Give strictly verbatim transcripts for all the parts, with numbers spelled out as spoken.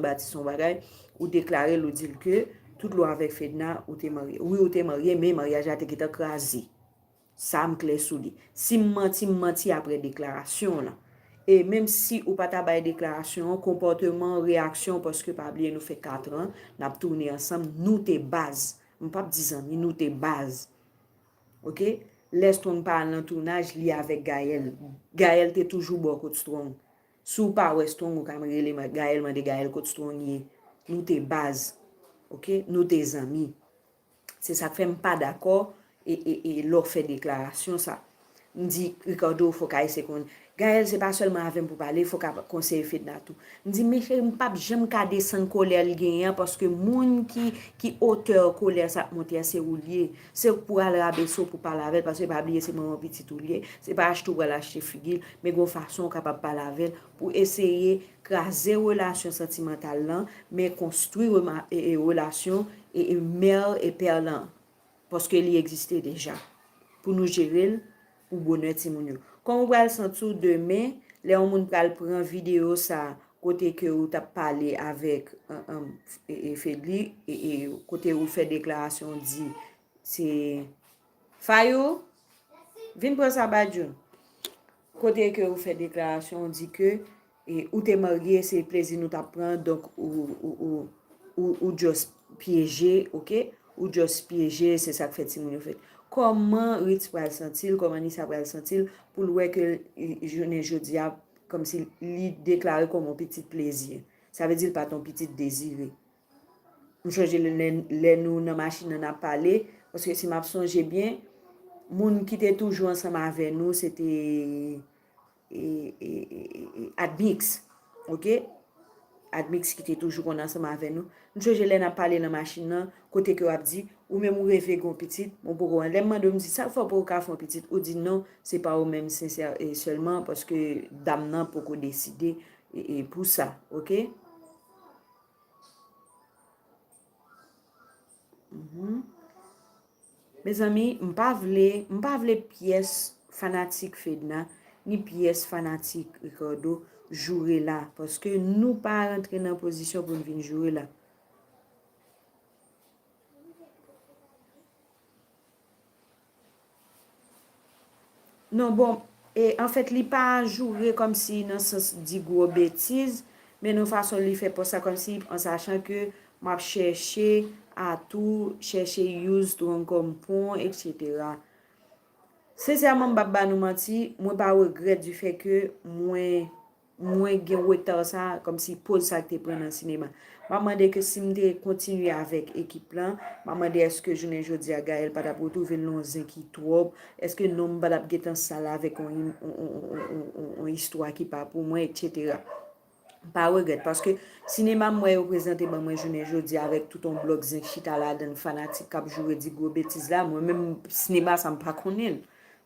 Batis yon bagay, ou deklare l, ou di l ke tout lwa avèk Fedna, ou te marye. Wi, ou te marye, men maryaj la te gentan kraze. Sa m klè sou li. Si m manti, m manti apre deklarasyon w lan. E menm si ou pa ta bay deklarasyon an, konpòteman, reyaksyon, paske pa bliye nou fè katran, n ap tounen ansanm, nou te baz. M p ap di zanmi, nou te baz. Oke? Lè Strong pa al nan tounaj, li avèk Gaël. Gaël te toujou bò kot Strong. Si w pa wè Strong, ou ka rele Gaël, mande Gaël kot Strong ye. Nou te baz. Oke? Nou te zanmi. Se sa k fè m pa dakò e, e, e lè w fè deklarasyon sa. M di, Ricardo, fòk a eseye konn. Gaël, se pa sèlman avè m pou pale, fòk a konseye Fedna tou. M di, men cheri, m p ap janm ka desann kolè l genyen an, paske moun ki, ki otè kolè sa k monte a, se ou l ye. Se ou k pou al rabese w pou pale avè l, paske pa bliye se manman pitit ou l ye. Se pa achte w pral achte figi l, men gon fason w kapab pale avè l pou eseye kraze relasyon santimantal lan, men konstwi rema- e, e, relasyon e, e mè e pè lan. Paske li egziste deja. Pou nou jere l pou bonè timoun yo. Kòman w pral santi w demen, lè yon moun pral pran videyo sa, kote ke ou t ap pale avèk, e, e, e, Fedly, e, e, kote ou fè deklarasyon, ou di, se Fayou, vin pran sa, Badjou. Kote ke ou fè deklarasyon, ou di ke, e, ou te marye, se plezi nou t ap pran, donk ou, ou, ou, ou, ou just pyeje, oke? Ou just pyeje, se sa k fè timoun yo fèt. Kòman Ritz pral santi l, kòman Nisa pral santi l, pou l wè ke, e, jounen jodi a, kòmsi li deklare kòm yon pitit plezi? Sa vle di l pa t yon pitit dezire. M chonje lè, lè, lè nou nan machin nan n ap pale, paske si m ap sonje byen, moun ki te toujou ansanm avè nou, se te, e, e, e, e, e, Admix, oke? Admix ki te toujou konn ansanm avè nou. M chonje lè n ap pale nan machin nan, kote ke w ap di, ou menm ou reve gen yon pitit, men w poko, lè m mande w, m di, sa k fè w poko ka fè yon pitit? Ou di, non, se pa ou menm sensè, e, sèlman, paske dam nan poko deside, e, e, pou sa, oke? Mhm. Mezanmi, m pa vle, m pa vle pyès fanatik Fedna, ni pyès fanatik Ricardo joure la, paske nou pa rantre nan pozisyon pou n vin joure la. Non, bon, e, anfèt, li pa joure kòmsi nan sans di gwo betiz, men nan fason li fè pòs la kòmsi, an sachan ke m ap chèche atou, chèche use Strong kòm pon, etsetera. Sensèman, m p ap ba nou manti, mwen pa regrèt di fè ke mwen mwen gen reta sa, kòmsi poz sa k te pran nan sinema. M ap mande ke si m te kontinye avèk ekip lan, m ap mande èske jounen jodi a Gaël pa t ap retwouve l nan yon zen ki twòp, èske non m pa t ap gentan sal avèk yon, yon, yon istwa ki pa pou mwen, etsetera. M pa regrèt, paske sinema m wè yo prezante ban mwen jounen jodi a avèk tout yon blòk zen k chita ladan l, fanatik k ap joure di gwo betiz la, mwen menm sinema sa m pa konnen l.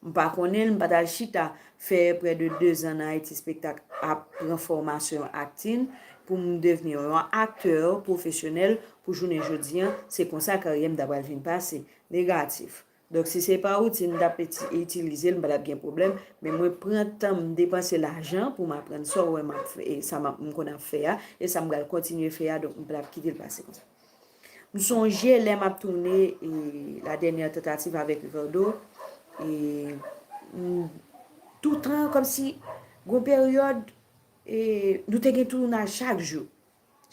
M pa konnen l, m pa t al chita fè prè de dezan nan Ayiti Spektak ap pran fòmasyon aktin pou m devni yon aktè pwofesyonèl pou jounen jodi a, se konsa karyè m ta pral vin pase. Negatif. Donk, si se pa outil m t ap iti- itilize l, m pa t ap gen pwoblèm, men mwen pran tan m depanse lajan pou m aprann sa w wè m ap fè, e sa m ap- m konn ap fè a, e sa m pral kontinye fè a, donk m pa t ap kite l pase konsa. M sonje lè m ap tounen, e, La Dernière Tentative avèk Ricardo, e, m, toutan, kòmsi, gon peryòd, e, nou te gen tounaj chak jou.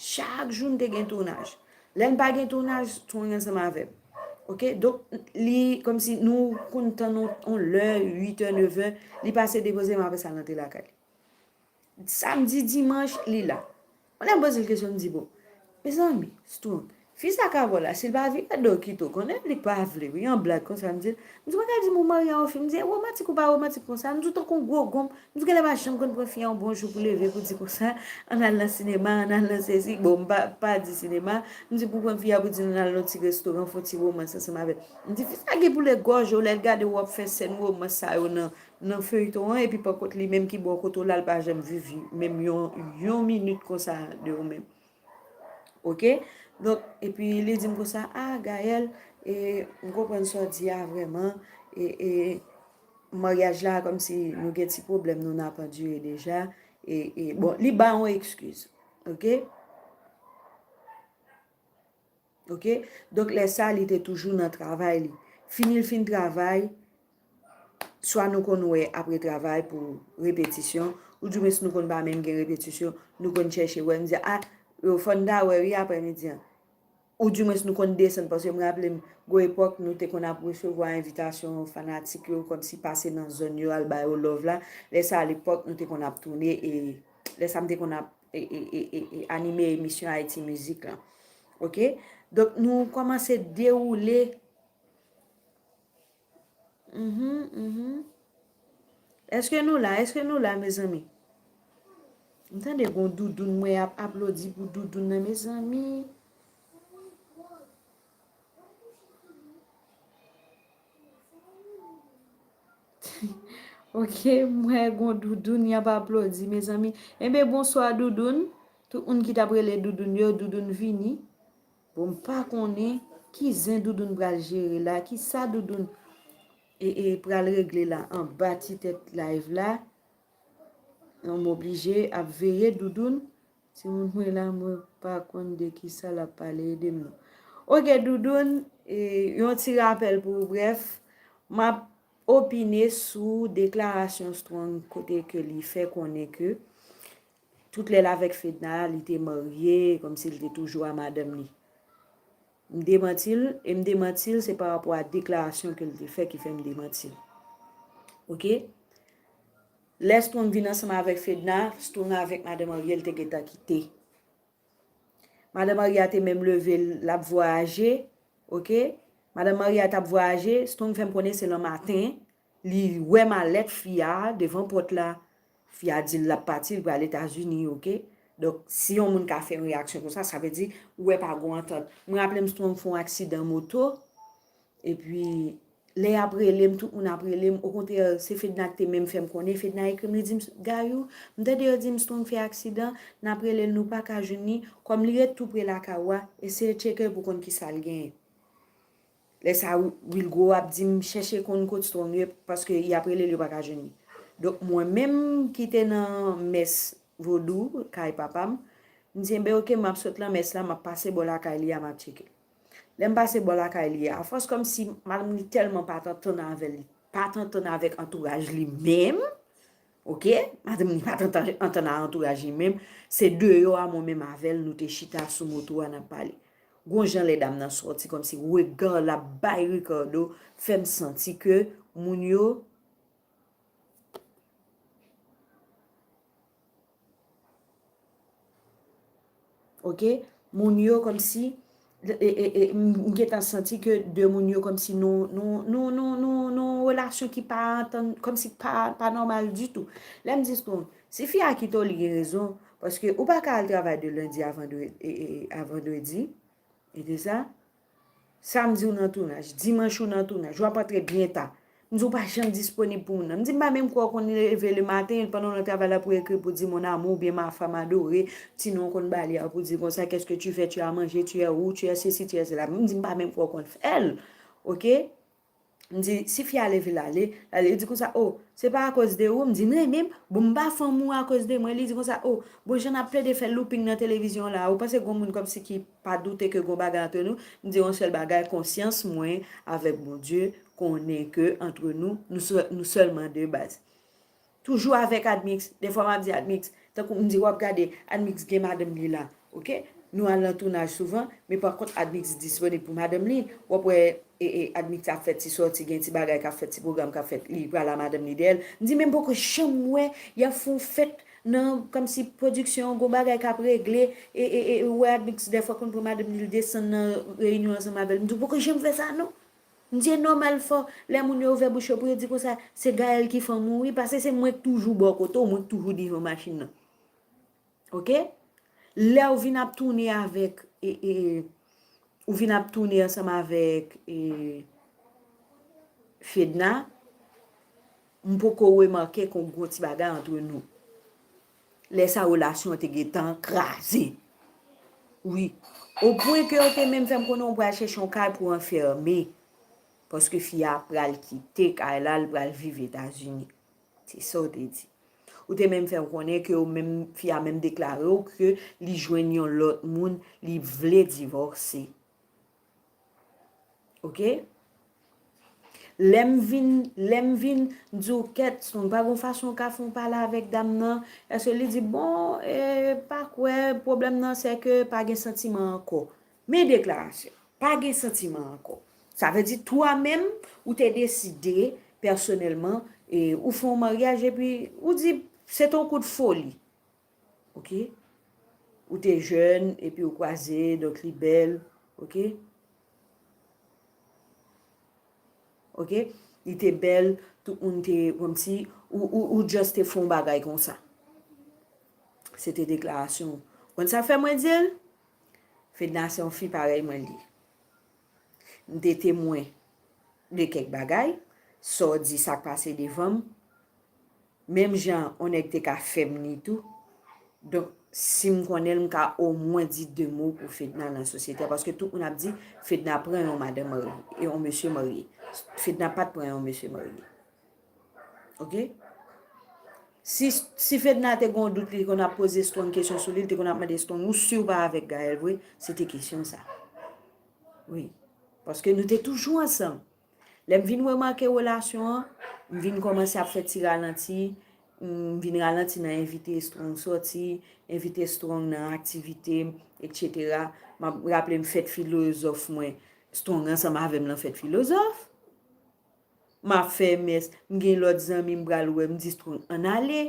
Chak jou n te gen tounaj. Lè n pa gen tounaj, Strong ansanm avè m. Oke? Donk, li, kòmsi, nou konn tann on, on lè, uit è, nèf è, li pase depoze m, apre sa, l antre lakay li. Samdi, dimanch, li la. Lè m poze l kesyon, m di, bon, mezanmi, Strong, fi sa k avè w la, si l pa vin, gade w kite w, konnen li pa vle, wi, an blag konsa, m di l, m di, mwen ka di m ou marye a yon fi, m di, e womantik ou pa womantik konsa, m di w tankou yon gwo gonm, m di w genlè pa janm konn pran fi a yon bon jou pou leve, pou di konsa, ann al nan sinema, ann al nan sesi, bon, m pa, pa di sinema, m di pou pran fi a pou di nou al nan yon ti restoran, fè yon ti womans ansanm avè l. M di, fi sa gen pou l egòje w, lè l gade w ap fè sèn womans sa yo nan, nan feyton an, epi pa kont li menm ki bò kote w la, l pa janm viv menm yon, yon minit konsa de ou menm. Oke? Donk, epi li di m konsa, a, Gaël, e, m konprann sa w di a vrèman, e, e, maryaj la, kòmsi nou gen ti pwoblèm, nou n ap andire deja, e, e, bon, li ba yon ekskiz, oke? Ok? Donk, lè sa, li te toujou nan travay li. Fini l fin travay, swa nou konn wè apre travay pou repetisyon, oudimwens nou konn pa menm gen repetisyon, nou konn chèche wè, m di, a, yo, fò n ta wè, wi, aprèmidi an. Oudimwens nou konn desann, paske m raple m, gwo epòk, nou te konn ap resevwa envitasyon fanatik yo, kòmsi pase nan zòn yo, al ba yo love la. Lè sa, alepòk, nou te konn ap tounen, e lè sa, m te konn ap e, e, e, e, e anime emisyon Ayiti Mizik lan. Ok? Donk, nou kòmanse dewoule. Mhm, mhm. Èske nou la? Èske nou la, mezanmi? M tande gon doudoun, mwen ap aplodi pou doudoun nan, mezanmi. Ok, m wè gon doudoun y ap aplodi, mezanmi. Enben, bonswa, doudoun. Tout moun ki t ap rele doudoun yo, doudoun vini. Bon, m pa konnen ki zen doudoun pral jere la, ki sa doudoun e, e pral regle la anba ti tèt live la. Non, m oblije ap veye doudoun. Timoun mwen la, mwen pa konn de ki sa l ap pale, ede m non. Ok, doudoun, e, yon ti rapèl pou ou, brèf, m ap opine sou deklarasyon Strong kote ke li fè konnen ke tout lè l avèk Fedna, li te marye, kòmsi li te toujou a madanm li. M demanti l, e m demanti l, se pa rapò a deklarasyon ke l te fè ki fè m demanti l. Ok? Lè Strong vin ansanm avèk Fedna, Strong avèk madan marye l te gentan kite. Madan marye a te menm leve l, l ap vwayaje, ok? Madan marye a t ap vwayaje, Strong fè m konnen se lanmaten, li wè malèt fi a devan pòt la. Fi a di l l ap pati, l pral Etazini, ok? Donk, si yon moun ka fè yon reyaksyon konsa, sa vle di, ou wè pa gon antant. Mwen raple m Strong fè yon aksidan moto, epi lè y ap rele m, tout moun ap rele m. Okontrè, se Fedna ki te menm fè m konnen. Fedna ekri m, li di m, Gayou, m tande yo di m Strong fè aksidan, n ap rele l, nou pa ka jwenn li. Kòm li ret tou pre lakay ou a, eseye tcheke pou konn ki sa l genyen. Lè sa, Wilgo ap di m, chèche konn kot Strong ye, paske y ap rele l, yo pa ka jwenn li. Donk, mwen menm ki te nan mès vodou, kay papa m, m di, enben, ok, m ap sot lan mès la, m ap pase bò lakay li a, m ap tcheke l. Lè m pase bò lakay li a, afòs kòmsi madanm li tèlman pa t antann avè l, li pa t antann avèk antouraj li menm, ok? Madanm li pa t antann, antann a antouraj li menm, se deyò a mwen menm avè l, nou te chita sou moto a, n ap pale. Gon jan lè dam nan sòti, kòmsi rega l ap bay Ricardo, fè m santi ke moun yo Ok? Moun yo kòmsi, e, e, e, m, m gentan santi ke de moun yo kòmsi nou, nou, nou, nou, nou, nou relasyon ki pa antann, kòmsi pa, pa nòmal ditou. Lè m di Strong, si fi a kite w, li gen rezon, paske ou pa ka al travay de lendi a vandredi, e, e, a vandredi, e de sa, Samdi ou nan tounaj, dimanch ou nan tounaj, w ap antre byen ta. M di w pa janm disponib pou moun nan. M di m pa menm kwè w konn leve le maten, pandan w nan travay la pou ekri pou di mon amour oubyen ma femme adorée, ti non w konn ba li a pou di konsa, qu'est-ce que tu fais, tu as mangé, tu es où, tu es ceci, tu es cela. M di m pa menm kwè w konn fè l. Ok? M di, si fi a leve l ale, l ale, li di konsa, oh, se pa akoz de ou, m di, m renmen m, bon, m pa fanm ou akoz de mwen. Li di konsa, oh, bon, jan n ap plede fè looping nan televizyon la, ou panse gon moun kòmsi ki pa doute ke gon bagay antre nou? M di yon sèl bagay, konsyans mwen avèk Bondye konnen ke antre nou, nou sè-, nou sèlman de baz. Toujou avèk Admix, defwa m ap di Admix, tankou m di w ap gade, Admix gen madanm li la, ok? Nou al nan tounaj souvan, men pa kont Admix disponib pou madanm li. W ap wè, e, e, Admix ap fè ti sòti, gen ti bagay k ap fèt, ti pwogram k ap fèt, li pral a madanm li dèyè l. M di, men m poko janm wè y ap fè yon fèt nan, kòmsi pwodiksyon an, gon bagay k ap regle, e, e, e, ou wè Admix dèfwa konn pran madanm li, l desann nan reyinyon ansanm avè l. M di, w poko janm fè sa non. M di, e nòmal fò, lè moun yo ouvè bouch yo pou yo di konsa, se Gaëlle ki fanm ou, wi, paske se mwen k toujou bò kote w, mwen k toujou devan machin nan. Ok? Lè w vin ap tounen avèk, e, e, ou vin ap tounen ansanm avèk, e, Fedna, m poko remake kon gon ti bagay antre nou. Lè sa relasyon an te gentan kraze. Wi. O pwen ke yo te menm fè m konnen w pral chèche yon kay pou anfèmen. Paske fi a pral kite kay la, l pral viv Etazini. Se sa w te di. Ou te menm fè m konnen ke w menm, fi a menm deklare w ke li jwenn yon lòt moun, li vle divòse. Ok? Lè m vin, lè m vin, m di w, kèt, Strong, pa gon fason w ka fè yon pale avèk dam nan? Èske li di, bon, e, pa kwè, pwoblèm nan, se ke pa gen santiman ankò. Men deklarasyon, pa gen santiman ankò. Sa vle di, twa menm, ou te deside, pèsonèlman, e, ou fè yon maryaj, epi ou di, se te yon kout foli. Ok? Ou te jèn, epi ou kwaze, donk li bèl. Ok? Ok? Li te bèl, tout moun te, kòmsi, ou, ou, ou just te fè yon bagay konsa. Se te deklarasyon. Ou konn sa fè mwen di l? Fedna se yon fi parèy mwen li ye. M te temwen de kèk bagay, sa w di, sa k pase devan m. Menm jan yon nèg te ka fè m ni tou. Donk, si m konnen l, m ka omwen di de mo pou Fedna nan sosyete a, paske tout moun ap di, Fedna pran yon madanm marye, e yon mesye marye. Fedna pa t pran yon mesye marye. Ok? Si, si Fedna te gen yon dout, li te konn ap poze Strong kesyon sou li, li te konn ap mande Strong, ou si w pa avèk Gaël vre? Se te kesyon sa. Wi. Paske nou te toujou ansanm. Lè m vin remake relasyon an, m vin kòmanse ap fè ti ralanti, m vin ralanti nan envite Strong sòti, envite Strong nan aktivite m, etsetera. M ap raple m fèt filozòf mwen, Strong ansanm avè m nan fèt filozòf. M ap fè mès, m gen lòt zanmi m pral wè, m di Strong, ann ale.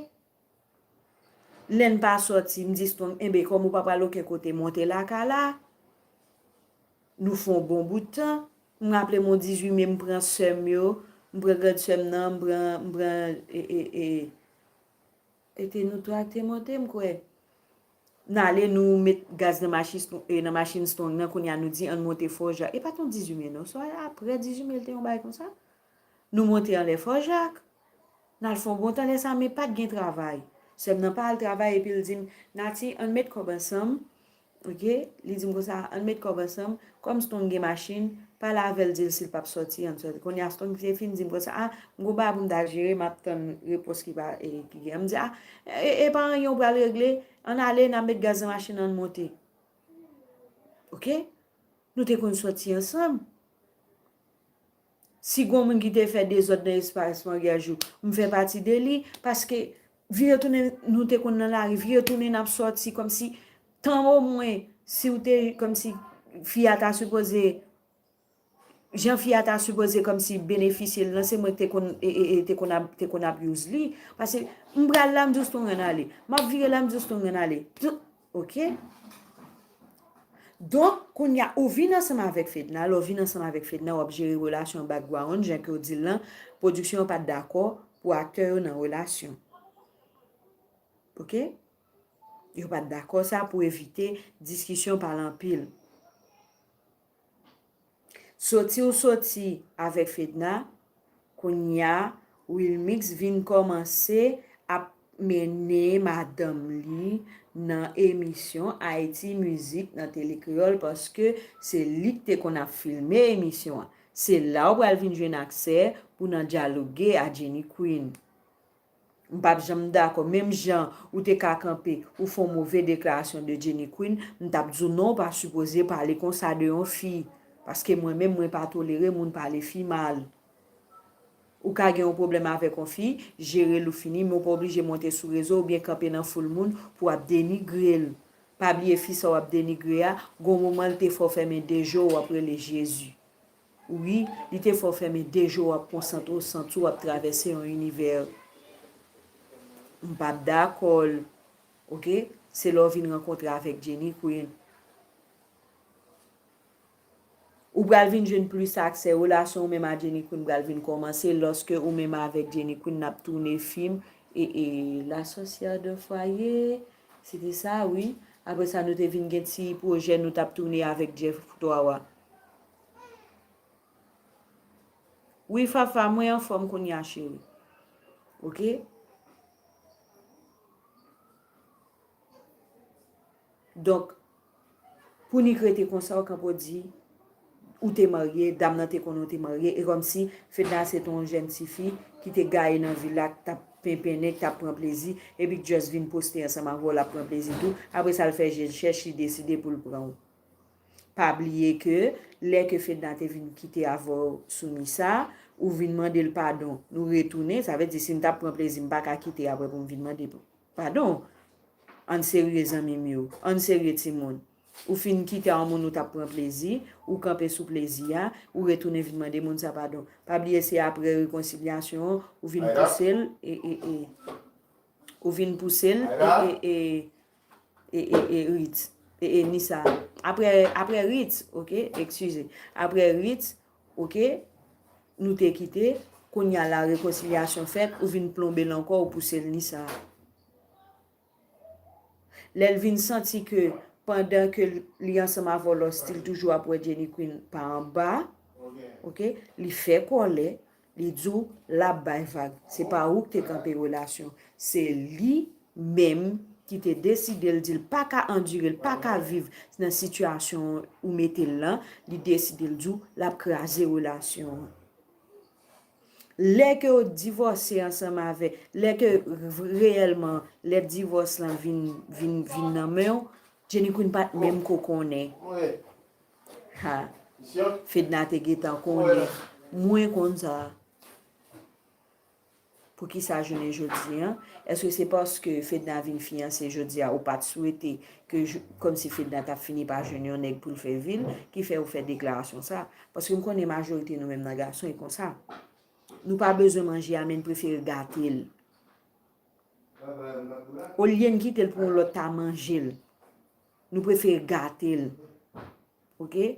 Lè n pa sòti, m di Strong, enben, kòm ou pa pral okenn kote, monte lakay la. Nou fè yon bon bout tan. M raple m yon dizuit me, m pran sè m yo, m pran grann sè m nan, m pran, m pran, e, e, e, e te nou twa k te monte, m kwè. N ale, nou met gaz nan machin, e, nan machin Strong nan, kounye a nou di, ann monte Fò Jak. E pa t yon dizuit me, non, se apre dizuit me, l te yon bagay konsa. Nou monte anlè Fò Jak. N al fè yon bon tan lè sa, men pa t gen travay. Sè m nan pa al travay, epi l di m, Nati, ann met kòb ansanm. Ok? Li di m konsa, ann met kòb ansanm. Kòm Strong gen machin, pale avè l, di l si l p ap sòti, ann sòti. Kounye a, Strong te fin di m konsa, a, m gon bagay pou m ta jere, m ap tann repons ki pa, e, ki gen. M di, a, e, e pa anyen w pral regle, ann ale, n ap met gaz nan machin nan, ann monte. Ok? Nou te konn sòti ansanm. Si gon moun ki te fè dezòd nan espas maryaj ou, m fè pati de li, paske vire tounen, nou te konn nan lari, vire tounen n ap sòti, kòmsi tan omwen, si w te, kòmsi fi a ta sipoze, jan fi a ta sipoze kòmsi benefisye l lan, se mwen ki te konn, e, e, e, te konn ap, te konn ap use li. Paske m pral la, m di w Strong ann ale. M ap vire la, m di w Strong ann ale. Ok? Donk, kounye a, ou vin ansanm avèk Fedna. Lè w vin ansanm avèk Fedna, w ap jere relasyon background, jan ke w di l lan, pwodiksyon an pa t dakò pou aktè yo nan relasyon. Ok? Yo pa t dakò sa pou evite diskisyon pale anpil. Soti w soti avèk Fedna, kounye a, Wilmix vin kòmanse ap mennen madanm li nan emisyon Ayiti Mizik nan Tele Kreyòl, paske se li k te konn ap filme emisyon an. Se la w pral vin jwenn aksè pou nan dyaloge a Jenny Queen. M p ap janm dakò. Menm jan ou te ka kanpe, ou fè yon move deklarasyon de Jenny Queen, m t ap di w non, w pa sipoze pale konsa de yon fi. Paske mwen menm, mwen pa tolere moun pale fi mal. Ou ka gen yon pwoblèm avèk yon fi, jere l ou fini, men w pa oblije monte sou rezo oubyen kanpe nan foul moun pou w ap denigre l. Pa bliye fi sa w ap denigre a, gon moman l te fè w fèmen de je w, w ap rele Jezi. Wi, li te fè w fèmen de je w, w ap konsantre w, santi w ap travèse yon inivè. M p ap dakò l. Ok? Se lè w vin rankontre avèk Jenny Queen. Ou pral vin jwenn plis aksè, relasyon w menm a Jenny Queen pral vin kòmanse lòske ou menm avèk Jenny Queen n ap toune fim, e, e, La sorcière de foyer, se te sa, wi. Apre sa, nou te vin gen ti pwojè nou t ap toune avèk Jeff Twawa. Wi, Fafa, mwen anfòm kounye a, cheri. Ok? Donk, pou nik rete konsa, ou kanpe w di, ou te marye, dam nan te konnen w te marye, e kòmsi Fedna se te yon jèn tifi ki te gaye nan vil la, k t ap penpennen, k t ap pran plezi, epi k just vin poste ansanm avè w, l ap pran plezi tou. Apre sa, l fè je l chèch, li deside pou l pran w. Pa bliye ke lè ke Fedna te vin kite avè w sou Nisa, ou vin mande l padon. Nou retounen, sa vle di si m t ap pran plezi, m pa ka kite apre pou m vin mande padon. Ann serye zanmi m yo, ann serye timoun. Ou fin kite a yon moun ou t ap pran plezi, ou kanpe sou plezi a, ou retounen vin mande moun sa padon. Pa bliye se apre rekonsilyasyon an, ou vin pouse l, e, e, e, ou vin pouse l, e, e, e, e, e, e, Ritz, e, e, Nisa. Apre, apre Ritz, oke, eskize. Apre Ritz, oke, nou te kite, kounye a la rekonsilyasyon fèt, ou vin plonbe l ankò, ou pouse l Nisa. Lè l vin santi ke pandan ke li ansanm avè w, Lòstil toujou ap wè Jenny Queen pa anba, oke, li fè kòlè, li di w l ap bay vag. Se pa ou ki te kanpe relasyon. Se li menm ki te deside l di l pa ka andire, l pa ka viv nan sitiyasyon ou mete l lan, li deside l di w l ap kraze relasyon an. Lè ke yo divòse ansanm avè, lè ke reyèlman lèt divòs lan vin, vin, vin nan men w, Jenny Queen pa t menm ko konnen. Ha. Fedna te gentan konnen. Mwen konn sa. Poukisa jounen jodi an? Èske se paske Fedna vin fiyanse jodi a, ou pa t swete ke, kòmsi Fedna t ap fini pa jwenn yon nèg pou l fè vi l, ki fè ou fè deklarasyon sa? Paske m konnen majorite nou menm nan gason e konsa. Nou pa bezwen manje a, men n prefere gate l. Olye n kite l pou yon lòt ta manje l, nou prefere gate l. Oke?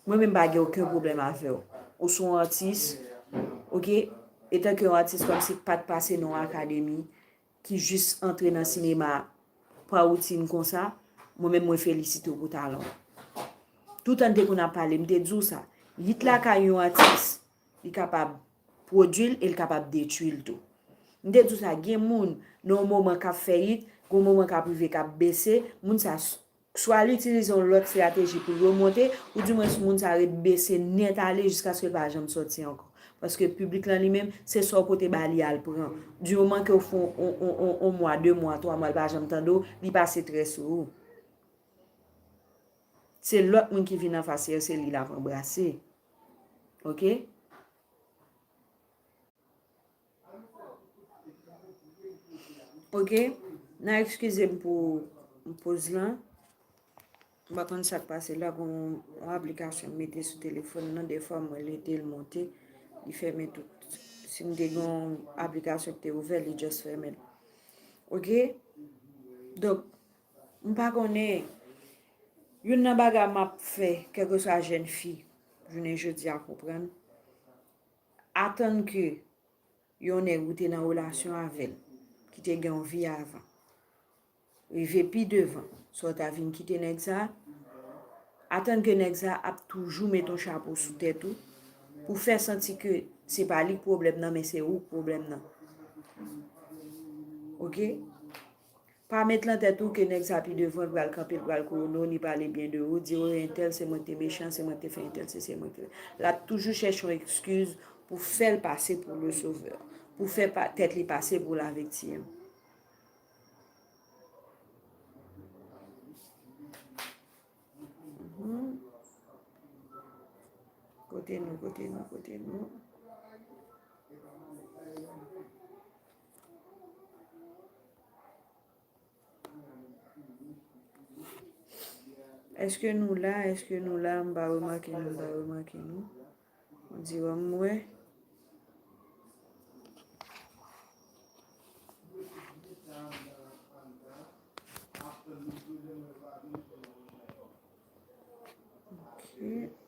Mwen menm pa gen okenn pwoblèm avè w. Ou se yon atis, oke? Etanke yon atis kòmsi k pa t pase nan yon akademi, ki jis antre nan sinema pa woutin konsa, mwen menm mwen felisite w pou talan w. Toutan n te konn ap pale, m te di w sa. Yit lakay yon atis, li kapab pwodui l e l kapab detwi l tou. M te di w sa, gen moun nan yon moman k ap fè yit, gen yon moman k ap rive k ap bese, moun sa s- swa l itilize yon lòt estrateji pou l remonte, oudimwens moun sa ret bese nèt ale jiskaske l pa janm sòti ankò. Paske piblik lan li menm, se sa w pote ba li a l pran. Di moman ke w fè yon, yon, yon, yon, yon mwa, de mwa, twa mwa, l pa janm tande w, li pase trè sou ou. Se lòt moun ki vin anfas li a, se li l ap anbrase. Oke? Oke, n a eskize m pou poz lan. M pa konn sa k pase la, gon yon aplikasyon m mete sou telefòn nan, defwa m wè l ede l monte, li fèmen tout. Si m te gen yon aplikasyon ki te ouvè, li just fèmen l. Oke? Donk, m pa konnen, youn nan bagay m ap fè, kèlkeswa jèn fi, jounen jodi a konprann, atann ke yon nèg ou te nan relasyon avè l, ki te gen yon vi avan, rive pi devan, sa w ta vin kite nèg sa, atann ke nèg sa ap toujou met yon chapo sou tèt ou, pou fè santi ke se pa li k pwoblèm nan, men se ou k pwoblèm nan. Oke? Pa met lan tèt ou ke nèg sa pi devan, l pral kanpe, l pral kouwone w, ni pale byen de ou, di, o, entèl, se mwen ki te mechan, se mwen ki te fè entèl, se, se mwen ki te. L ap toujou chèche yon ekskiz pou fè l pase pou le sovè, pou fè pa, tèt li pase pou laviktim. Mhm. Kote nou, kote nou, kote nou? Èske nou la? Èske nou la? M pa remake nou, m pa remake nou. On dirait m wè. Ok.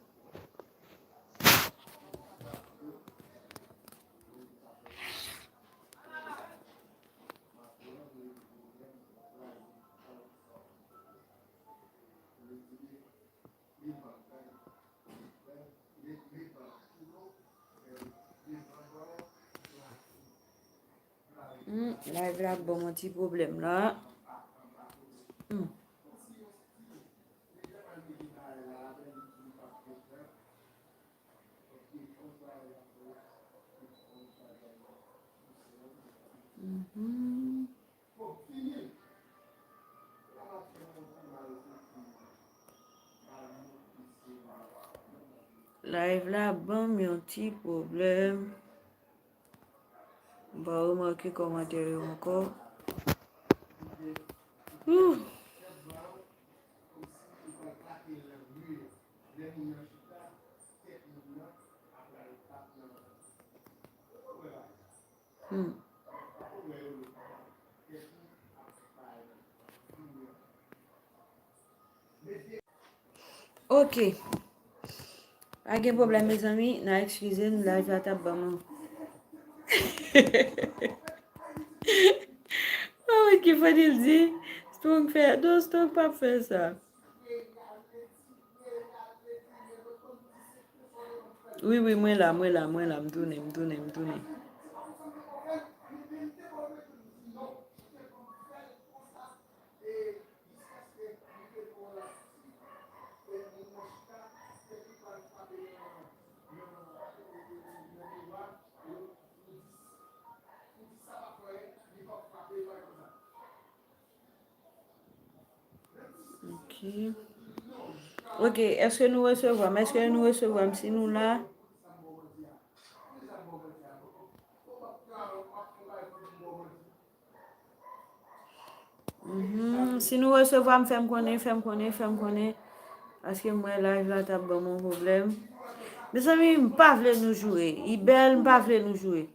Hmm, live la ban m yon ti pwoblèm la. Hmm. Mhm. Bon, fini. Ala fè yon ti Live la ban m yon ti pwoblèm. M pa remake kòmantè yo ankò. Wouh. Hmm. Ok. Pa gen pwoblèm, mezanmi. N a eskize n, live la t ap ban m. Oh, ki fò di l di? Strong fè. Non, Strong p ap fè sa. Wi, wi, mwen la, mwen la, mwen la, m tounen, m tounen, m tounen. Ok. Ok, èske nou resevwa m? Èske nou resevwa m? Si nou la. Mhm. Si nou resevwa m, fè m konnen, fè m konnen, fè m konnen. Paske m wè live la t ap ban m yon pwoblèm. Mezanmi, m pa vle nou joure. Ibèl, m pa vle nou joure.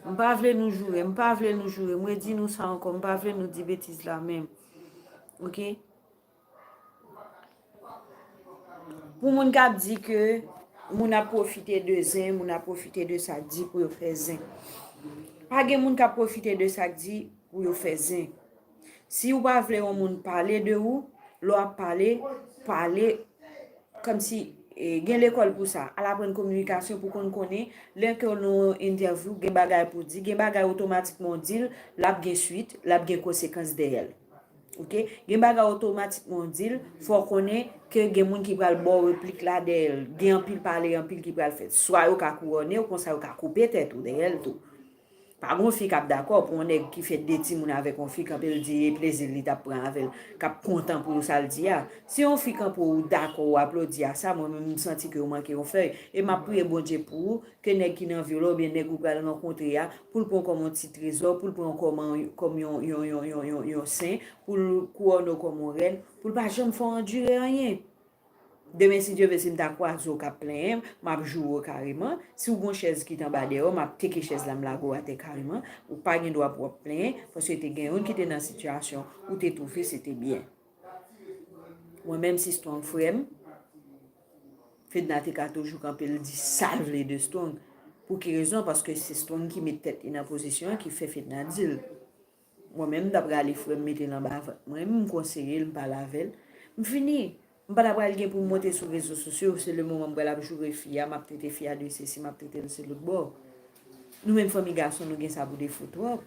M pa vle nou joure, m pa vle nou joure. M redi nou sa ankò, m pa vle nou di betiz la menm. Ok? Pou moun k ap di ke moun ap pwofite de zen, moun ap pwofite de sa k di pou yo fè zen. Pa gen moun k ap pwofite de sa k di pou yo fè zen. Si w pa vle yon moun pale de ou, lè w ap pale, pale kòmsi, e, gen lekòl pou sa. Al aprann kominikasyon pou konn konnen, lè ke w nan yon entèvyou, gen bagay pou di, gen bagay otomatikman w di l, l ap gen swit, l ap gen konsekans dèyè l. Ok? Gen bagay otomatikman w di l, fò w konnen ke gen moun ki pral ba w replik la dèyè l. Gen anpil pale, anpil ki pral fèt. Swa yo ka kouwòne w, konsa yo ka koupe tèt ou dèyè l tou. Pa gon fi k ap dakò pou yon nèg ki fè de timoun avèk yon fi kanpe l di e plezi l li t ap pran avè l, k ap kontan pou sa l di a. Si yon fi kanpe w dakò, ou aplodi a sa, mwen menm m santi ke w manke yon fèy. E m ap priye Bondye pou ou, ke nèg ki nan vi w la oubyen nèg ou pral rankontre a, pou l pran w kòm yon ti trezò, pou l pran w kòm, kòm yon, yon, yon, yon, yon, yon sen, pou l kouwòne w kòm yon rèn, pou l pa janm fè w andire anyen. Demen, si Dye vle, si m ta kwaze w k ap plenyen, m ap joure w kareman. Si w gon chèz ki t anba dèyè w, m ap teke chèz la, m lage w atè kareman. Ou pa gen dwa pou w ap plenyen, paske te gen youn ki te nan sitiyasyon ou te twouve se te byen. Mwen menm, si Strong frè m, Fedna te ka toujou kanpe l di sa l vle de Strong. Pou ki rezon? Paske se Strong ki met tèt li nan pozisyon an ki fè Fedna di l. Mwen menm, m t ap rale frè m, mete l anba vant mwen, m konseye l, m pale avè l. M fini. M pa t ap pral gen pou m monte sou rezo sosyo, se le moman m pral ap joure fi a, m ap trete fi a de sesi, m ap trete l se lòt bò. Nou menm fanmi gason, nou gen sa pou defo twòp.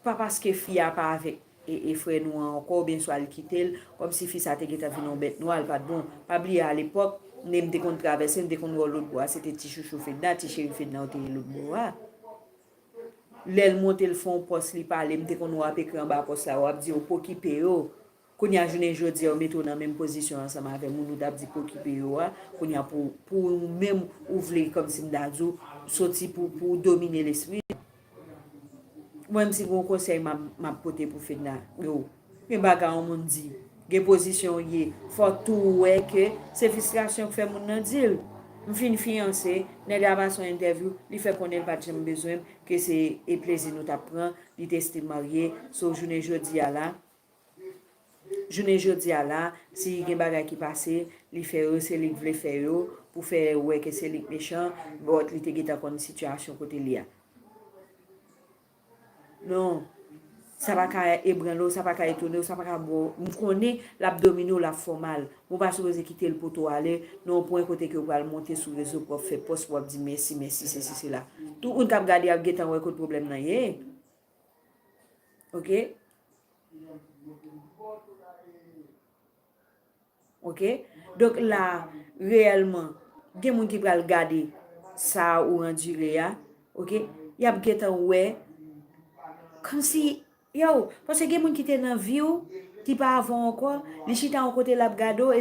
Pa paske fi a pa avèk e, e frè nou an ankò, oubyen swa l kite l, kòmsi fi sa te gentan vin yon bèt nwa, l pa t bon. Pa bliye alepòk, men m te konn travèse, m te konn wè w lòt bò a, se te ti chouchou Fedna, ti cheri Fedna w te ye lòt bò a. Lè l monte, l fè yon pòs, li pale, m te konn wè w ap ekri anba pòs la, w ap di yo pokipe yo. Kounye a, jounen jodi a, yo mete w nan menm pozisyon ansanm avè moun ou t ap di pokipe yo a. Kounye a, pou, pou ou menm, ou vle, kòmsi m ta di w, soti pou, pou w domine lespri. Mwen menm, si gon konsèy m ap, m ap pote pou Fedna, yo, gen bagay yon moun di, gen pozisyon w ye, fò w tou wè ke se fristrasyon k fè moun nan di l. M fin fiyanse, nèg la pase yon entèvyou, li fè konnen l pa t janm bezwen m, ke se e plezi nou t ap pran, li te still marye, so jounen jodi a la, jounen jodi a la, si gen bagay ki pase, li fè yo, se li k vle fè yo, pou fè wè ke se li k mechan, but li te gentan konn sitiyasyon kote li a. Non. Sa pa ka ebranle w, sa pa ka etone w, sa pa ka bo. M konnen l ap domine w, l ap fè w mal. Men w pa sipoze kite l pote w ale nan yon pwen kote ke w pral monte sou rezo pou w ap fè pòs, pou w ap di mèsi, mèsi, sesi, sela. Tout moun k ap gade ap gentan wè kot pwoblèm nan ye. Ok? Ok? Donk la, reyèlman, gen moun ki pral gade sa ou andire a, ok? Y ap gentan wè, kòmsi, yo, paske gen moun ki te nan vi w, ki pa avè w ankò, li chita yon kote, l ap gade w, e